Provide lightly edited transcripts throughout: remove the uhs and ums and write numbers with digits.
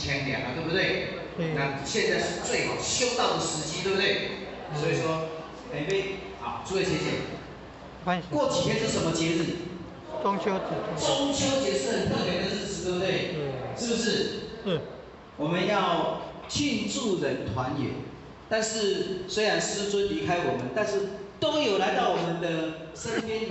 清凉啊，对不对？对。那现在是最好修道的时机，对不对？所以说，哎，好，诸位姐姐，过几天是什么节日？中秋节。中秋节是很特别的日子，对不对？是不是？嗯。我们要庆祝人团圆，但是虽然师尊离开我们，但是都有来到我们的身边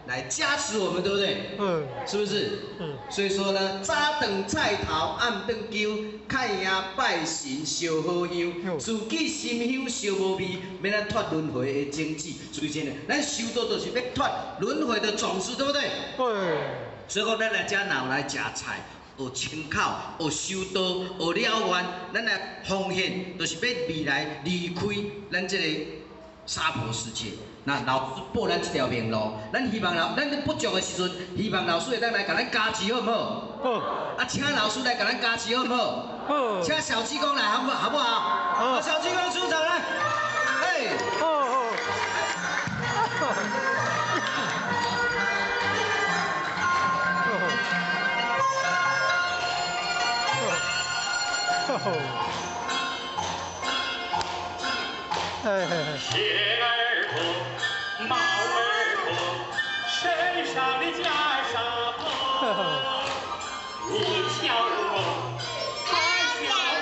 来加持我们，对不对？嗯。是不是？嗯。所以说呢，早顿菜头，暗顿鳶，开营拜神烧好香，自己心香烧无味，免咱脱轮回的种子。所以真的，咱修道就是欲脱轮回的种子，对不对？对。所以讲，咱来遮若有来食菜，学清口，学修道，学了愿，咱来奉献，就是欲未来离开咱这个娑婆世界。那老师报咱这条命路，咱希望老，咱不足的时阵，希望老师会当来共咱加持，好毋好？好。啊，请老师来共咱加持，好毋好？好。请小济公来，好不好？好不好？好。小济公出场来，嘿。好好。鞋儿破，帽儿破，身上的袈裟破。你笑我，他笑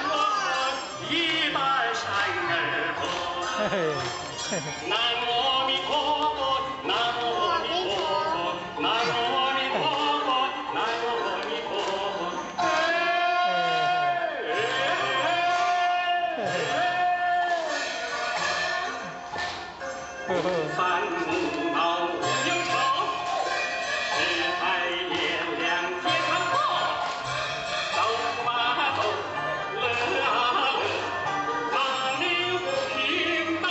我，一把扇儿破。南无阿弥陀佛，南无阿弥陀佛，南无阿弥陀佛，南无阿弥陀佛。烦恼无忧愁，世态炎凉皆看破。走啊走，乐啊乐，哪里有不平哪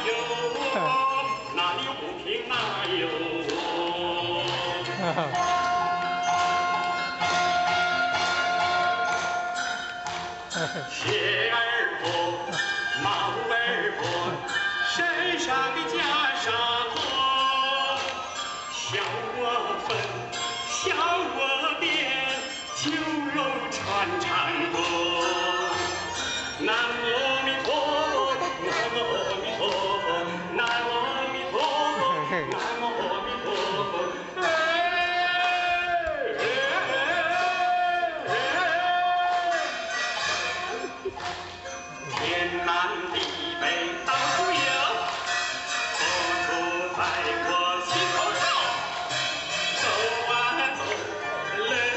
有我，哪里有不平哪有我。鞋儿破，帽儿破，身上的袈裟破，笑我疯，笑我癫，酒肉穿肠过。南无阿弥陀